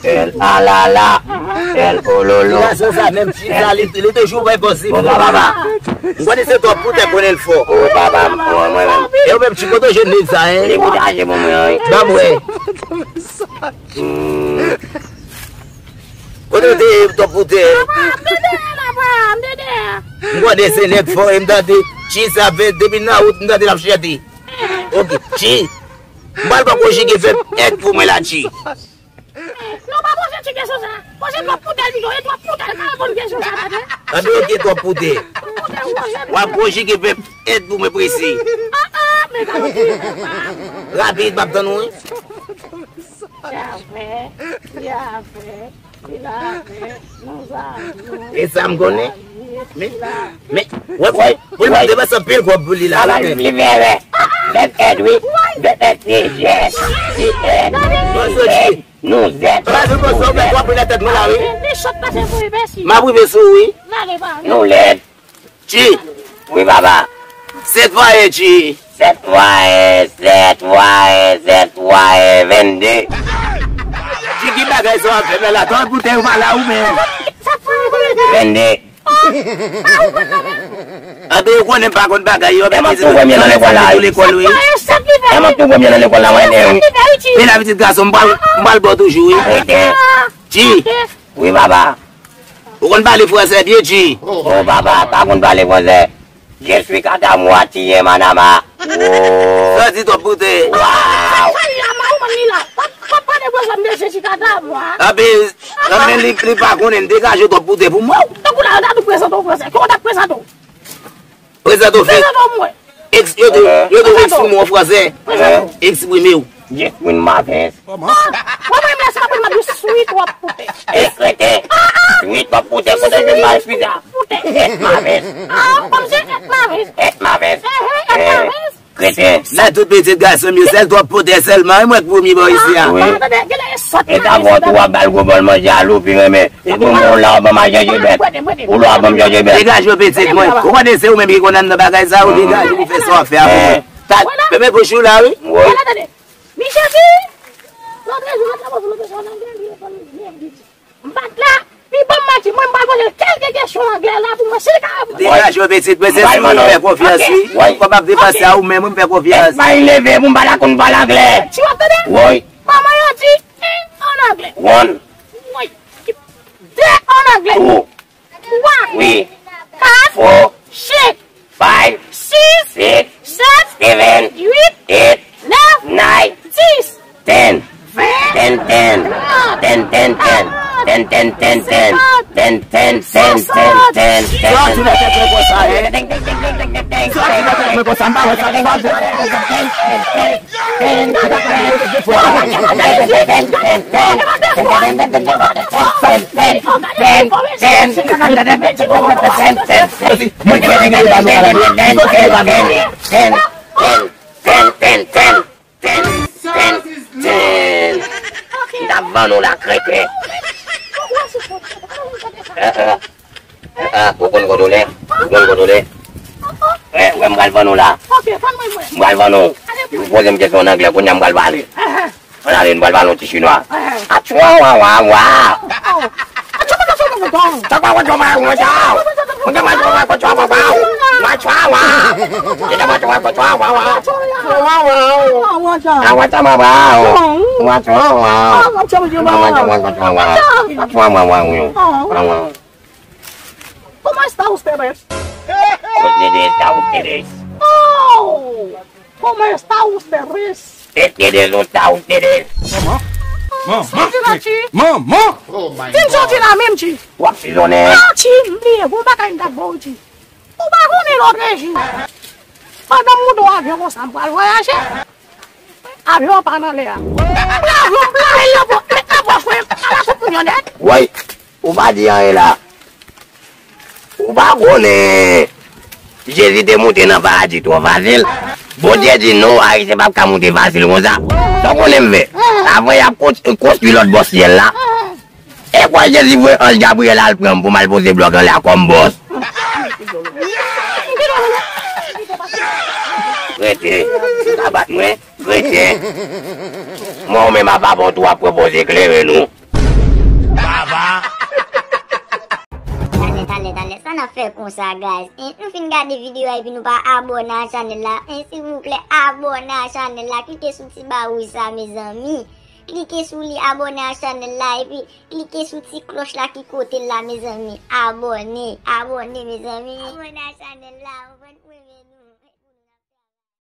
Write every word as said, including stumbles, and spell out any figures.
El alala. El ololo. Gason sa menm, Chi sa, li, li toujou bay pòz li. Bon, papa. M konnen se twòp poutè konnen l fò. Wi, papa, mwen, mwen menm. E ou menm, Chi, kote w jwenn nèg sa, en? Li pou chache pou mwen, wi. Ban m wè. Hmm. Kote w te ye, twòp poutè? Papa, m te dèyè la, papa, m te dèyè. M konnen se nèg fò, e m tande Chi sa fè, depi nan wout, m tande l ap chante. Ok, Chi. M pral pran konjige vèb èt pou mwen la, Chi. Non, pa poze ti kesyon sa. Poze twòp poutè l pito, e twòp poutè l ka reponn kesyon sa, tande. Tande, ok, twòp poutè. Poutè, w poze. W ap konjige vèb èt pou mwen presi. Ah, ah, men ka kontinye, papa. Rapid, m ap tann ou, wi. Ki afè, ki afè, ki afè, nou sa, nou. E sa m konnen. Men, men, wè, wè, pou l pa depanse anpil kòb pou li la. Ala, li vè, vè. Vèb èt, wi. Vèb èt, se jès. Li èt. Li èt. Nou zèt. Papa, nou konsa, ou mèt w ap pran nan tèt mwen la, wi. M ap rive sou ou, wi. Nou lèd. Chi. Wi, papa. Sèt fwa en, Chi. Sèt fwa en, sèt fwa en, sèt fwa en, vennde. Chi, ki bagay sa w ap fè la? Twòp poutè ou pa la ou menm. Vennde. Anben, ou konnen m pa konn bagay yo, men tou premye nan lekòl la, wi. Lekòl, wi. E mwen tou premye nan lekòl la, mwen, men, wi. Men la, pitit gason, m pral, m pral ba w toujou, wi. Chi. Wi, papa. Ou konn pale fransè byen, Chi? Oh, papa, pa konn pale fransè. Je suis Katamwa, tu es Manama. Sa di twòp poutè. Waw. Sa li la, ma ou manmi la. Pa, pa, pa de bezwen de Jezi Katamwa. Anben, anben, li, li pa konnen, degaje twòp poutè pou mwen. Tankou la, ta tou prezante w fransè. Kòman w ta prezante w? Prezante w, fè. Prezante w mwen. Eks-, yo te, yo te eksprime w an fransè. Prezante w. Eksprime w. Jesmin Mavens. Kòman? Mwen, mwen, mwen, se pa pou m ap di sweet w ap pote. E krete. Sweet w ap pote, kote jwenn Mavens pita? Pote. Et Mavens. Ah, kòmsi et Mavens. Et Mavens. Eh, eh, et Mavens. Kreten. Nan tout pitit gason m yo, sèl twòp pote sèlman, e mwen k premye bò isi a. Wi. E ta fò tou w ap ba l gwo bòl manje a, l ou pi renmen. E pou mwen, ou la w ap ban m al chèche bèt. Ou la w ap ban m chèche bèt. Degaje w, pitit mwen. Ou konnen se ou menm ki konn anndan bagay sa, ou degaje w pou fè sa w ap fè a pou mwen. Ta, fèmen bouch ou la, wi. Wi. Michel di, lòt jou, lòt jou, lòt jou, lòt jou, m pa t la, li ban m manti, mwen, m pral poze l kèlke kesyon anglè la pou mwen, si l ka reponn. Degaje w, pitit mwen, se sou ou m fè konfyans, wi. Kòm ap depanse a ou menm, wi, m fè konfyans. Èske m leve pou m pa ta konn pale anglè? Ti w ap tande? Wi. Kòman yo di en an anglè? One. Wi. De an anglè? Two. Twa. Wi. Kat. Four. Senk. Five. Sis. Six. Sèt. Seven. Uit. Eight. Nèf. Nine. Dis. Ten. Ven. Ten, ten. Ten, ten, ten. Ten, ten, ten, ten. Ten, ten, ten, ten, ten, ten. Sa ki nan tèt mwen konsa, eh? Sa ki nan tèt mwen konsa, m pa wè sa ki nan tèt mwen konsa. M t ap vann ou la, kreten. Ah, ah. Ah, ah, ou konn kote w lè? Ou konn kote w lè? Wè, wè, m pral vann ou la. M pral vann ou. Ou poze m kesyon an anglè, kounye a m pral pale. Ann ale, nou pral pale yon ti chinwa. Atchwa wa wa wa. Como está usted? Ustedes, a ustedes. Oh! Como está ustedes? Ustedes, no está ustedes. Manman! Manman! Soti la, Chi. Manman! Vin soti la menm, Chi. W ap sizonnen. Ah, Chi, m bliye, gon bagay m t ap ba w, Chi. Ou pa konnen lòt jou, pandan m moute yon avyon konsa, m pral vwayaje. Avyon an pa nan lè a. Avyon plane nan pò, met nan pòch mwen, ala koup moun yo nèt. Woy, ou pa di anyen la. Ou pa konnen Jezi te moute nan paradi twò fasil. Bondye di non, Ayisyen p ap ka moute fasil konsa. Sa w konnen m fè? Avan y ap konstwi lòt bò syèl la. E kwè Jezi voye anj Gabriyèl al pran m pou m al poze blòk anlè a kòm bòs. Rete, ou ka bat mwen. Kretyen. Mwen ou menm apa bon tou ap pwopoze klere nou. Baba. Talè, talè, talè, sa n ap fè konsa, guys? En, nou fin gade videyo a epi nou pa abòne a chanèl la. En, silvouplè, abòne a chanèl la. Klike sou ti ba wouj sa, mezanmi. Klike sou li, abòne a chanèl la, epi klike sou ti klòch la ki kote l la, mezanmi. Abòne, abòne, mezanmi. Abòne a chanèl la, ou konprann?